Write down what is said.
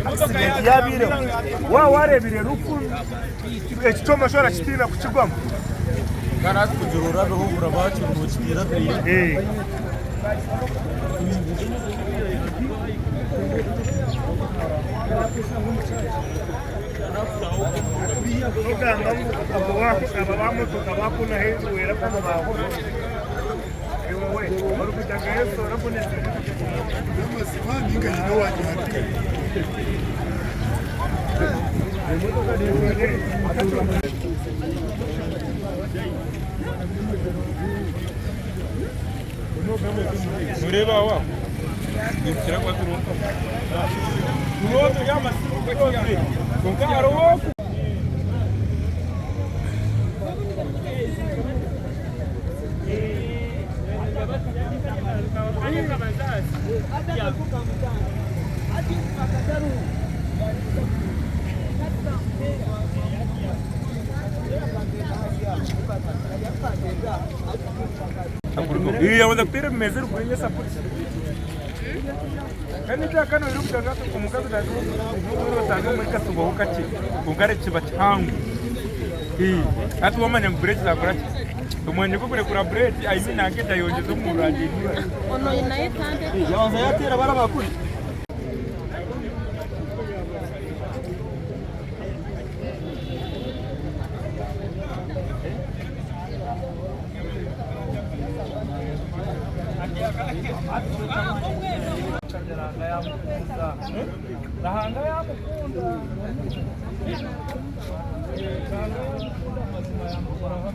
Accident yabaireho waaba wareebire rufu ekikyoma shi orakitiina kukigwamu. Nogamba ngu aba bamotoka bakunaho enjwera Noreeba aho aho nikukira kuba turonka kwonka hariho oku. Yabanza kuteera ebimeeza erikurenga esapuri. Kandi ekyakana orikushanga omukazi osanga omwe kasibaho kakye kwonka kiba kihango. Hati wamanya ngu bureki zakora ki? Omwanya gw'okurekura bureki I mean nanka ayongyeza omuriro agyenda ibara. Yabanza yateera barabakuri. Ruhanga yamukunda. Ruhanga yamukunda mazima yamukoraho.